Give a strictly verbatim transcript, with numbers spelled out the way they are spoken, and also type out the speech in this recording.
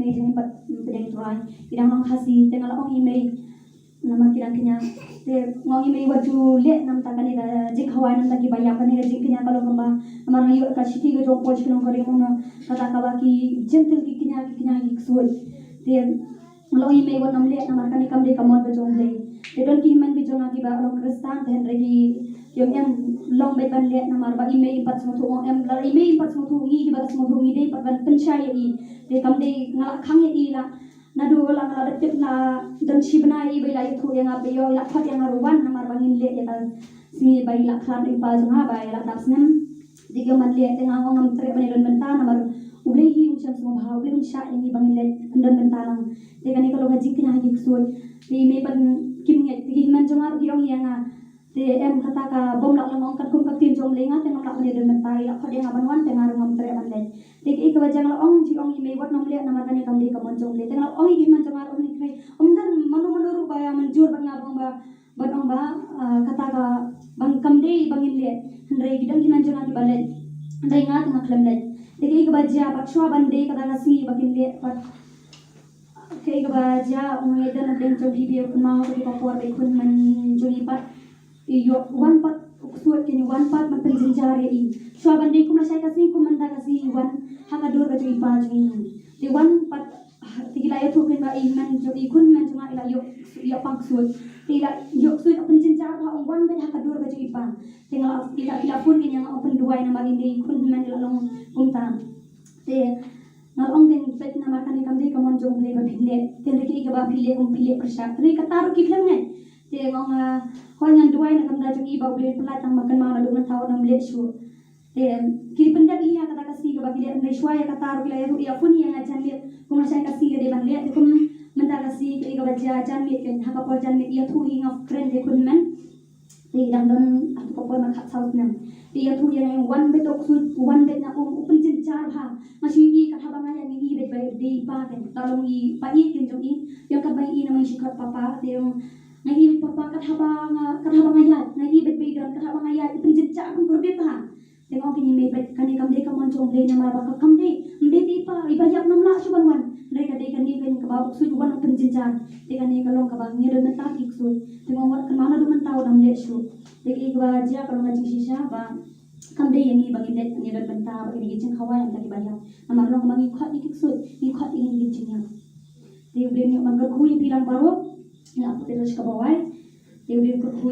mei jong i pat pdeng Trai. I dang long Khasi te nga la ong i mei namar ki dang kñia. Te nga ong i mei wat ju leh namar kane ka jingkhawai namar ki ba ïap kane ka jingkñia ka long kumba. Namar nga ïoh ka shithi ka jong u Paul sha ki nongkynrei, ong kata kaba ki Jentil ki kñia, ki kñia ki ksuid. Te nga la ong i mei wat nym leh namar kane kam dei ka mon ka jong U Blei. Te don ki hynmen ki jong nga kiba long Khristan te hynrei ki ong em long beit ban leh namar ba i mei i pat sngewthuh, ong em la i mei i pat sngewthuh, ngi kiba sngewthuh ngi dei pat ban pynshai ïa i. Te kam dei nga la khang ïa i la naduh la nga la dep tip na don shi bnai i ba i la ïathuh ïa nga ba ïoh i la khot ïa nga ruh wan namar ba ngin leh ïa ka sngi ba i la khlad i pa jong nga ba i la dap snem. Te ki ong ban leh te nga ong ngam treh ban ïadon bynta namar U Blei hi um shem sngewbha, U Blei um shah ïa ngi ba ngin leh don bynta lang. Te kane ka long ka jingkñia ha ki ksuid. Te i mei pat kim ngeit te ki hynmen jong nga ruh ki ong ïa nga. Te em kata ka bym lah long ong katkum ka ktien jong U Blei nga te ngam lah ban ïadon bynta, i la khot ïa nga ban wan te nga ruh ngam treh ban leh. Te kaei kaba jia nga la ong ji ong i mei wat nym leh namar kane kam dei ka mon jong U Blei. Te nga la ong ïa ki hynmen jong nga ruh ni khnai. Ym don mano mano ruh ba ïa mynjur bad nga ba ong ba Bad ong ba, ah, kata ka bang kam dei ba ngin leh. Hynrei ki dang ki nang jong nga ki ba leh. Hynrei nga te nga khlem leh. Te kaei kaba jia pat shuwa ban dei kata ka sngi ba kin leh pat. Kaei kaba jia ong nga don na deng jong phi phi ong ma ka ki pa por ba i khun man jong i pat. I ïoh wan pat u ksuid kin wan pat man pynjynjar ïa i. Shuwa ban dei kum lashai ka sngi kum mynta ka sngi i wan ha ka dur ka jong i pa jong i. Te wan pat Te ki la ïathuh kin ba i man jong i khun man jong nga i la ïoh ïoh pang ksuid. Te i la ïoh ksuid pynjynjar ba ong wan beit ha ka dur ka jong i pa. Te nga la i la i la phone kin ïa nga ong pynduwai namar i dei i khun man i la long kumta. Te nga la ong kin beit namar kane kam dei ka mon jong U Blei ba phi leh. Te hynrei kaei kaba phi leh um phi leh pyrshah. Hynrei kata ruh ki khlem ngai. Te nga ong ah, hooid ngan duwai na ka bynta jong i ba U Blei un pynlait tang ba kynmaw naduh mynta wat nym leh shuh. Te ki pyndep hi ha kata ka sngi kaba ki leh, hynrei shuwa ïa kata ruh ki la ïa ruh ïa phone ïa nga janmiet kum lashai ka sngi ka dei ban leh. Te kum mynta ka sngi kaei kaba jia janmiet kein ha ka por janmiet ïathuh hi nga kren te khun man. Te i dang don ha ka por ma khatsaw snem. Te ïathuh ïa nga wan beit u ksuid wan beit na um u pynjynjar bha. Nga shu i kat haba nga ïaid nga i beit ba dei i pa kein, ka long i pa i kein jong i. Ïa kat ba i na ma i shi khot papa te ïong nga i beit papa kat haba nga kat haba nga ïaid nga i beit ba i don kat haba nga ïaid i pynjynjar pynkurbit bha. Te nga ong kin i mei beit kane kam dei ka mon jong U Blei namar ba ka kam dei. Ym dei te i pa i ba ïap nam lah shuh ban wan. Hynrei ka dei kane kan kaba u ksuid u wan u pynjynjar. Te kane ka long kaba ngi don mynta ki ksuid. Te nga ong wat kynmaw naduh mynta wat nym leh shuh. Te kaei kaba jia ka long ka jingshisha ba kam dei ïa ngi ba ngin leh ngi don mynta ba kine ki jingkhawai ïa ki ba ïap. Namar long kaba ngi khot ïa ki ksuid ngi khot ïa ngi ki jingïap. Te U Blei un ïoh ban kyrkhu ïa phi lang baroh. Ïa phi te lashka ba wai. Te U Blei un kyrkhu